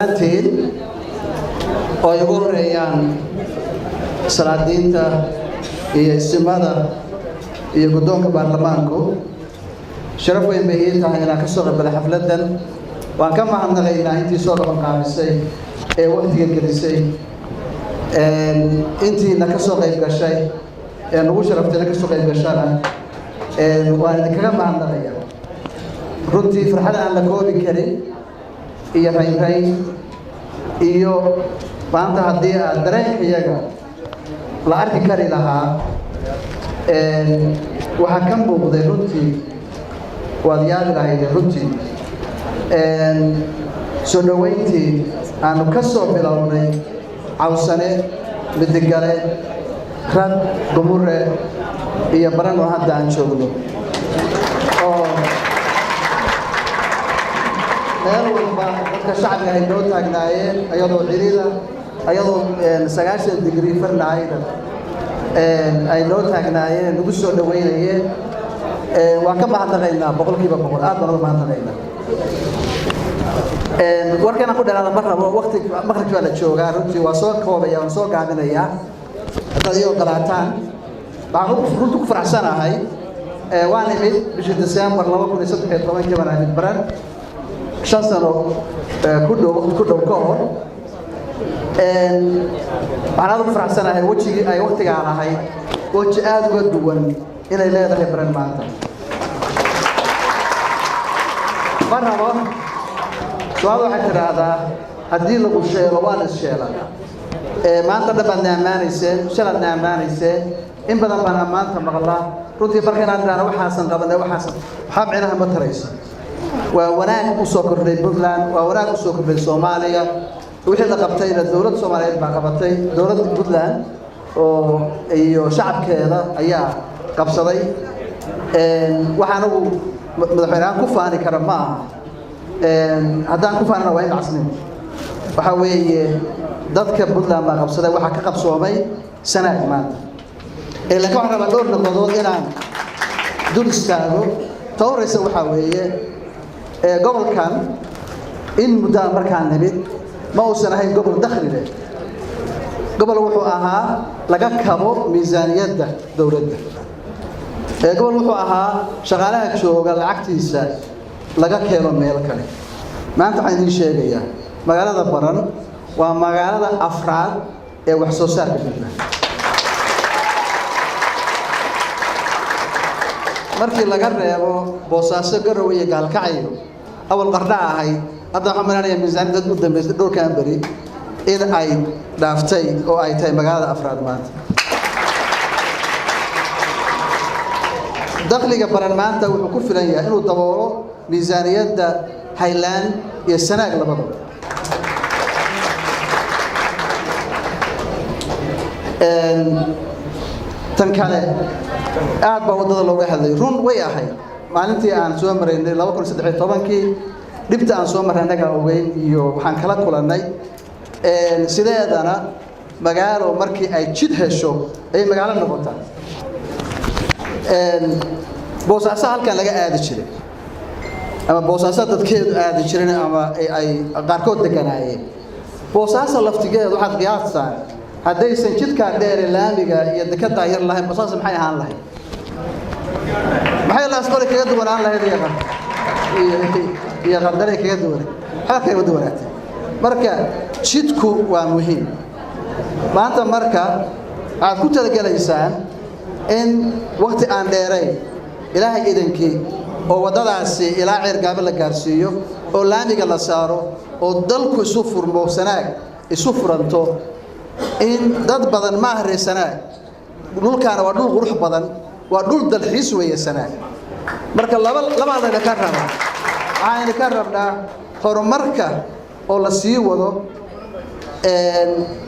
Dhammaantiin oo ay ugu horeeyaan salaadiinta iyo isimada iyo guddoonka baarlamaanku, sharaf weyn bay ii tahay inaan ka soo qaybgala xafladdan. Waan ka mahadnaqaynaa intii soo qaban qaabisay ee waqtiga gelisay, intiina ka soo qayb gashay ee nagu sharaftayna ka soo qayb gashana waan idinkaga mahadnaqaya. Runtii farxad aan la koobi karin iyo raynrayn iyo maanta haddii aad dareenkayaga la arki kari lahaa waxaa ka muuqday, runtii waad yaabi lahayd. Runtii soo dhoweyntii aanu ka soo bilownay Cawsane, Midigale, Rad, Gumure iyo Baran oo hadda aan joogno, oo meel walba dadka shacbiga ay noo taagnaayeen, ayadoo cirida, ayadoo 90 degree Fahrenheit ay noo taagnaayeen, nagu soo dhoweynayeen, waan ka mahadnaqaynaa 100%. Aad baan uga mahadnaqaynaa. Warkana ku dheeraada ma rabo, waqti maqribki baa la joogaa. Runtii waa soo koobaya, waan soo gaabinayaa haddaad ii ogolaataan. Waxaan runtii ku faraxsanahay, waan imid bishii December 2013-kii baan imid Baran, 5 sano ku dhow, waqti ku dhow ka hor. Waxaan aad ugu faraxsanahay wejigii ay waqtigaan ahayd weji aada uga duwan inay leedahay Baran maanta. Ma rabo, su-aal waxay tidhaahdaa haddii lagu sheelo waa la issheela. Maanta dhan baad na ammaanayseen, shalaad na ammaanayseen, in badan baan ammaanta maqlaa. Runtii marka inaan idhahno waxaasan qabanay, waxaasan waxaa micnaha ma tarayso. Waa wanaag u soo kordhay Puntland, waa wanaag u soo kordhay Soomaaliya. Wixii la qabtayna dowladda Soomaaliyeed baa qabatay, dowladda Puntland oo iyo shacabkeeda ayaa qabsaday. Waxa anagu madaxweynehaan ku faani kara ma aha, haddaan ku faanina waa in dhacsanimo. Waxaa weeye dadka Puntland baa qabsaday, waxaa ka qabsoomay Sanaag maanta. Laakiin waxaan rabaa dhowr noqodood inaan dul istaago. Ta horeysa waxaa weeye, gobolkan in muddaa markaan nimid ma uusan ahayn gobol dakhli leh. Gobol wuxuu ahaa laga kabo miisaaniyadda dowladda. Gobol wuxuu ahaa shaqaalaha jooga lacagtiisa laga keeno meel kale. Maanta waxaan idiin sheegayaa magaalada Baran waa magaalada afraad ee wax soo saarka Puntland. Markii laga reebo Boosaaso, Garowe iyo Gaalkacyo, awal Qardha ahayd, hadda waxaan malanaya miisaaniyadda u dambeysay dhowrkan beri in ay dhaaftay oo ay tahay magaalada afraad maanta. Dakhliga Baran maanta wuxuu ku filan yahay inuu daboolo miisaaniyadda Highland iyo Sanaag labadaba. Tan kale, aad baa waddada looga hadlay. Run way ahayd maalintii aan soo maraynay 2013-kii, dhibta aan soo marray annagaa ogeyn iyo waxaan kala kulannay. Sideedana magaalo markii ay jid hesho ayay magaalo noqotaa. Boosaaso halkan laga aadi jiray ama Boosaaso dadkeedu aadi jireen ama ay qaarkood deganaayeen, Boosaaso laftigeedu waxaad qiyaastaan haddaysan jidkaa dheere laamiga iyo dekedaa yar lahayn, Boosaaso maxay ahaan lahayd? Maxay Laasqori kaga duwanaan lahayd iyo Qardalay kaga duwanay? Waxba kaga duwanaatay. Marka jidku waa muhiim. Maanta marka waxaad ku talagelaysaan in wakti aan dheerayn, Ilaahay idankii, oo waddadaasi ilaa Ceergaabo la gaarsiiyo oo laamiga la saaro oo dalku isu furmo, Sanaag isu furanto, in dad badan ma ahree Sanaag. Dhulkaana waa dhul qurux badan, waa dhul dalxiis weeye Sanaag. Marka laba labaa layna ka rabaa. Waxayna ka rabnaa horumarka oo la sii wado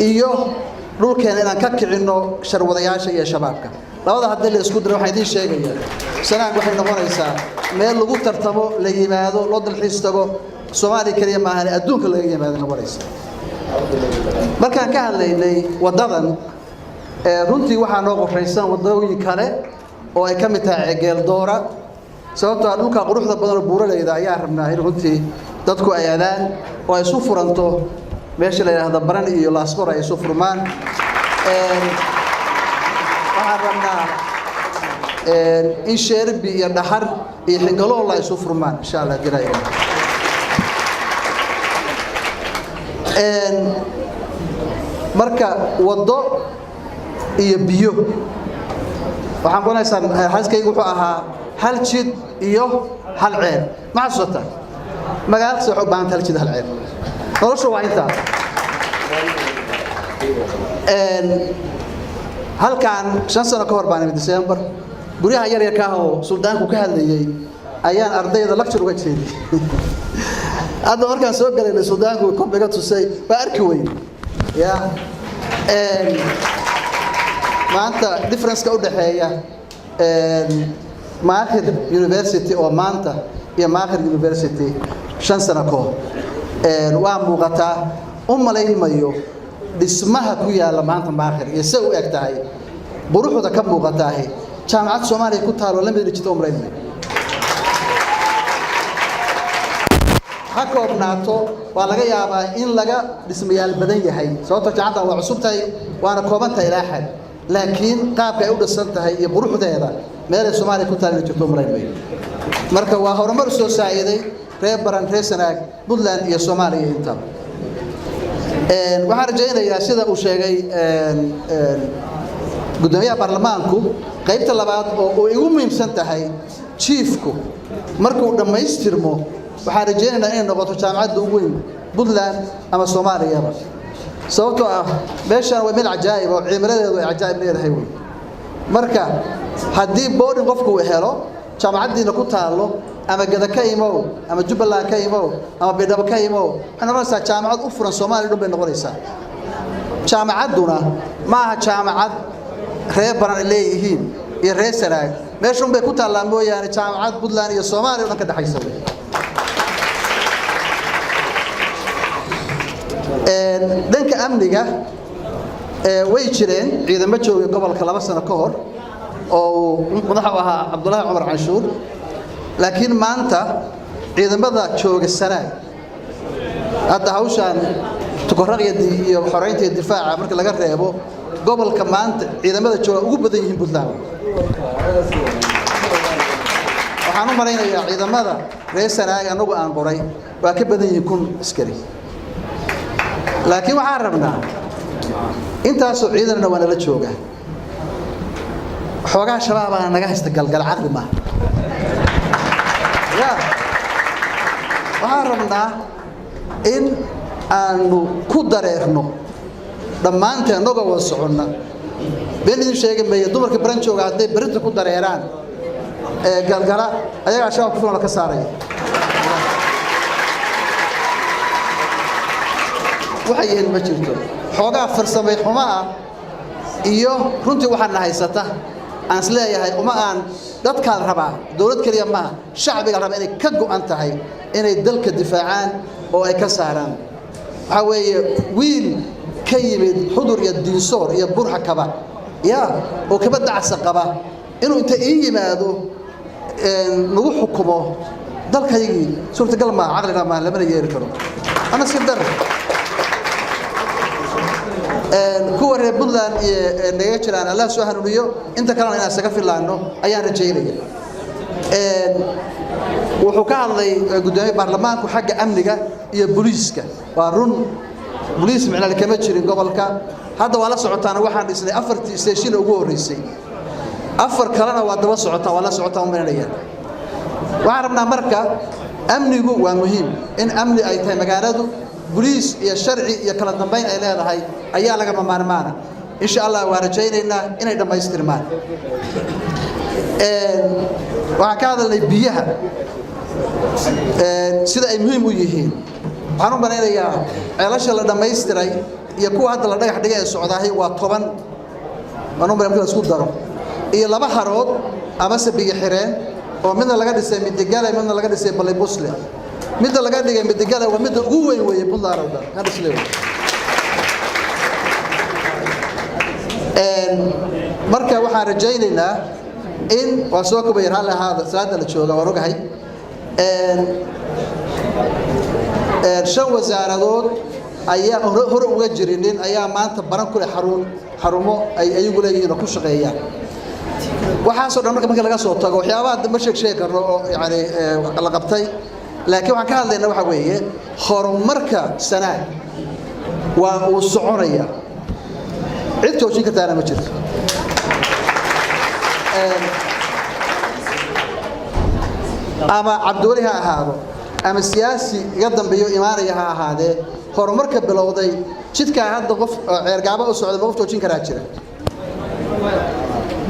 iyo dhulkeena inaan ka kicinno sharwadayaasha iyo shabaabka. Labada haddii la isku diro, waxaan idiin sheegayaa Sanaag waxay noqonaysaa meel lagu tartamo, la yimaado, loo dalxiis tago. Soomaaliya keliya maahan, adduunka laga yimaado noqonaysa. Markaan ka hadlaynay waddadan, runtii waxaa noo qorshaysan waddooyin kale oo ay ka mid tahay Cegeeldoora, sababtoo ah dhulka quruxda badan oo buuraleyda ayaa rabnaa in runtii dadku ay adaan. oo ay isu furanto meesha la yidhaahdo Baran iyo Laasqor ay isu furmaan. Waxaan rabnaa in Sheerbi iyo Dhaxar iyo Xingalool ay isu furmaan, insha Allah dilaa. Marka waddo iyo biyo waxaan qonaysaan. Xaaskaygu wuxuu ahaa hal jid iyo hal ceel. Ma xasuusataa? Magaalada waxay u baahanta hal jid, hal ceel. Noloshu waa intaas. Halkan 5 sano ka hor baan imid, December. Guryaha yar yarka ah oo suldaanku ka hadlayay ayaan ardayda lecture uga jeediyey. Hadda markaan soo galaynay, suldaanku koob iga tusay, waa arki weyn ya. Maanta difference-ka u dhexeeya Maakhir University oo maanta iyo Maakhir University 5 sano ka hor waa muuqataa. U malayn mayo dhismaha ku yaalla maanta Maakhir iyo se u eg tahay, quruxda ka muuqataahi, jaamacad Soomaaliya ku taalo la midna jirta u malayn mayo. Ha koobnaato, waa laga yaabaa in laga dhismayaal badan yahay, sababtoo jaamacaddan waa cusub tahay, waana kooban tahay ilaa xad, laakiin qaabka ay u dhisan tahay iyo quruxdeeda meelay Soomaaliya ku taal jirto u malayn mayo. Marka waa horumar soo saaciday reer Baran, reer Sanaag, Puntland iyo Soomaaliya intaba. Waxaan rajaynayaa, sida uu sheegay guddoomiyaha baarlamaanku, qaybta labaad oo ay ugu muhiimsan tahay jiifku markuu dhammaystirmo, waxaan rajaynaynaa inay noqoto jaamacadda ugu weyn Puntland ama Soomaaliyaba, sababtoo ah meeshaan waa meel cajaa'ib oo cimiladeedu ay cajaa'ib leedahay wey. Marka haddii boarding qofku uu helo, jaamacaddiina ku taallo, ama Gada ka imow ama Jubbaland ka imow ama Baydhabo ka imow, waxay noqonaysaa jaamacad u furan Soomaaliya dhan bay noqonaysaa. Jaamacadduna ma aha jaamacad reer Baran ay leeyihiin iyo reer Sanaag, meeshun bay ku taallaa mooyaane, jaamacad Puntland iyo Soomaaliya o dhan ka dhexaysa wey. Dhanka amniga, way jireen ciidamo joogay gobolka 2 sano ka hor oo uu madax u ahaa Cabdullaahi Cumar Canshuur, laakiin maanta ciidamada jooga Sanaag hadda hawshaan Tukaraq iyo xoreynta iyo difaaca marka laga reebo, gobolka maanta ciidamada jooga ugu badan yihiin Puntland. Waxaan u malaynayaa ciidamada reer Sanaag annagu aan qoray waa ka badan yihiin 1000 askari, laakiin waxaan rabnaa intaasoo ciidanna waa nala jooga. Xoogaha Shabaab baana naga haysta Galgal, caqli maaha ya. Waxaan rabnaa in aanu ku dareerno dhammaanteen annagoo wada soconna. Been idin sheegi maya, dumarka Baran jooga hadday berinta ku dareeraan ee Galgala, ayagaa Shabaab ku filan oo ka saaraya. Waxay yihiin ma jirto. Xoogaa farsamay xumo ah iyo runtii waxaana haysata aan isleeyahay uma aan dadkaa la rabaa, dowlad keliya maaha, shacbiga la rabaa inay ka go'an tahay inay dalka difaacaan oo ay ka saaraan. Waxaa weeye wiil ka yimid Xudur iyo Diinsoor iyo Burxa Kaba ya oo kaba dacsa qaba inuu inta ii yimaado nagu xukumo dalkaygii, suurtagal maaha, caqliga maaha, lamana yeeri karo. Ana si dar kuwa reer Puntland iyo naga jiraan Allah soo hanuuniyo, inta kalena inaan isaga filaano ayaan rajaynaya. Wuxuu ka hadlay guddoomiye baarlamaanku xagga amniga iyo booliiska. Waa run, boliis micnale kama jirin gobolka. Hadda waa la socotaan, waxaan dhisnay afartii station ugu horreysay, afar kalena waa daba socotaan, waa la socotaan umaynaya. Waxaan rabnaa marka amnigu waa muhiim, in amni ay tahay magaaladu, boliis iyo sharci iyo kala dambayn ay leedahay ayaa lagama maarmaana. Insha Allah waa rajaynaynaa inay dhammaystirmaan. Waxaan ka hadalnay biyaha sida ay muhiim u yihiin. Waxaan u malaynayaa ceelasha la dhammaystiray iyo kuwa hadda la dhagax dhigay ee socdaahay waa 10, waan u malay marka la isku daro, iyo laba harood amase biyo xireen oo midna laga dhisay Midigale, midna laga dhisay Balibusle. Midda laga dhigay Midigale waa midda ugu weyn weeye Puntland oo dhan ka dhisle. Marka waxaan rajaynaynaa in waa soo kabay, raalli ahaada, salaada la jooga waan ogahay. Shan wasaaradood ayaa hore uga jirinin ayaa maanta Baran ku leh xarun, xarumo ay ayagu leeyihiin oo ku shaqeeyaan. Waxaasoo dhan marka laga soo tago, waxyaabaha ma sheeg sheegi karno oo yani la qabtay, laakiin waxaan ka hadlaynaa waxa weeye horumarka Sanaag waa uu soconaya, cid joojin kartaana ma jirto. Ama Cabdiweli ha ahaado ama siyaasi iga dambeeyo imaanaya ha ahaadee, horumarka bilowday jidkaa hadda qof Ceergaaba u socda ma qof joojin karaa jira?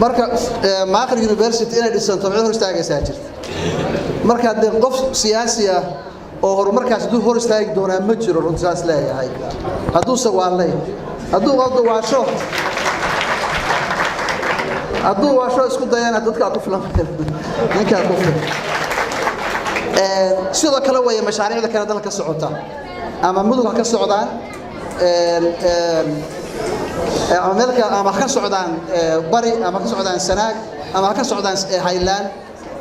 Marka Maakhir University inay dhisanto mid hor istaagaysaa jirta? Marka haddee qof siyaasi ah oo horumarkaas hadduu hor istaagi doonaa ma jiro. Runti saas leeyahay, hadduuse waallay, hadduu qofda waasho, hadduu waasho isku dayana dadkaa ku filan, ninkaa ku filan. Sidoo kale weeye mashaariicda kale dalka ka socota, ama Mudug ha ka socdaan ama meel kale, ama ha ka socdaan Bari, ama ha ka socdaan Sanaag, ama ha ka socdaan Highland.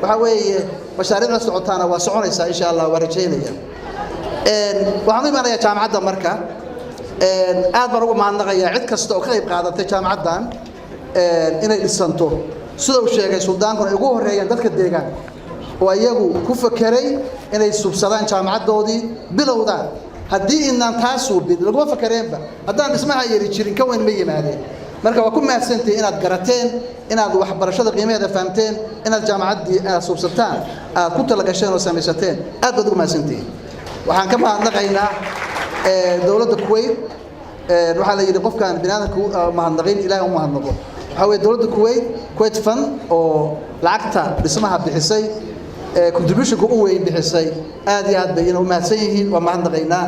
Waxaa weeye mashaariicda socotaana waa soconaysaa, insha Allah, waa rajaynaya. Waxaan u imaanayaa jaamacadda. Marka aad baan ugu mahadnaqayaa cid kasta oo ka qayb qaadatay jaamacaddan inay dhisanto, sida uu sheegay suldaankuna ay ugu horreeyaan dadka deegaanka oo iyagu ku fakeray inay subsadaan jaamacaddoodii bilowdaan. Haddii inaan taa suubin laguma fakareenba, haddaan dhismaha yari jirin ka weyn ma yimaadeen. Marka waa ku mahadsantihiin inaad garateen, inaad waxbarashada qiimaheeda fahamteen, inaad jaamacaddii aad suubsataan, aad ku talagasheen oo samaysateen. Aad baad ugu mahadsantihiin. Waxaan ka mahadnaqaynaa dowladda Kuwait. Waxaa la yidhi qofkaan bini aadamka mahadnaqin Ilahay u mahadnaqo. Waxaa weeye dowladda Kuwait, Kuwait Fund, oo lacagta dhismaha bixisay, contributionka u weyn bixisay, aad iyo aad bay ina u mahadsan yihiin, waa mahadnaqaynaa.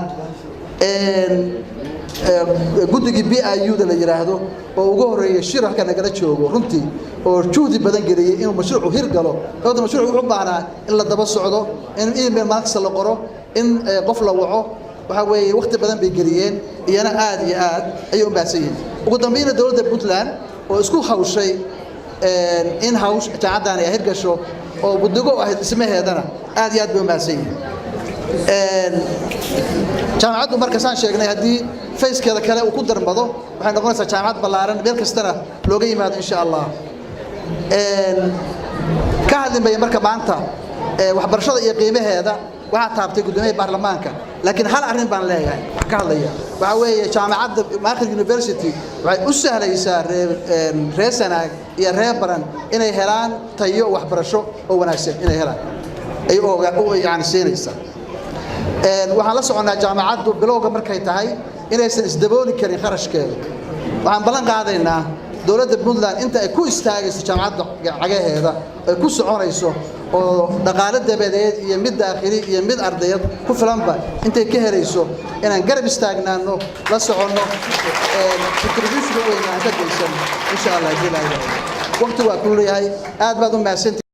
Guddigii BIU da la yidhaahdo oo ugu horreeyay shir halka nagala joogo runtii oo juhdi badan geliyey inuu mashruucu hirgalo, sababta mashruucu wuxuu u baahnaa in la daba socdo, in email maalkasta la qoro, in qof la waco. Waxaa weeye waqti badan bay geliyeen, iyana aad iyo aad ayay u mahadsan yihiin. Ugu dambayna dowladda Puntland oo isku hawshay in hawsh jaamacaddan ay hirgasho oo buddigo u ahayd dhismaheedana, aad iyo aad bay u mahadsan yihiin. Jaamacaddu marka saan sheegnay, haddii phase-keeda kale uu ku darmado, waxay noqonaysaa jaamacad ballaaran, meel kastana looga yimaado, insha Allah. Ka hadli maya marka maanta waxbarashada iyo qiimaheeda, waxaa taabtay guddoomiyaha baarlamaanka, laakiin hal arrin baan leeyahay ka hadlaya. Waxaa weeye jaamacadda Maakhir University waxay u sahlaysaa reer Sanaag iyo reer Baran inay helaan tayo waxbarasho oo wanaagsan inay helaan ay yani siinaysaa. Waxaan la soconnaa jaamacaddu bilowga markay tahay inaysan isdabooli karin kharashkeeda. Waxaan ballan qaadaynaa dowladda Puntland inta ay ku istaagayso jaamacadda cagaheeda, ay ku soconayso oo dhaqaale dabadeed iyo mid daakhili iyo mid ardayad ku filanba intay ka helayso, inaan garab istaagnaano, la soconno, contribution weyn aan ka geysan, insha Allah, hadii la yidhaahdo. Waqti waa kuu leeyahay, aad baad u mahadsantihiin.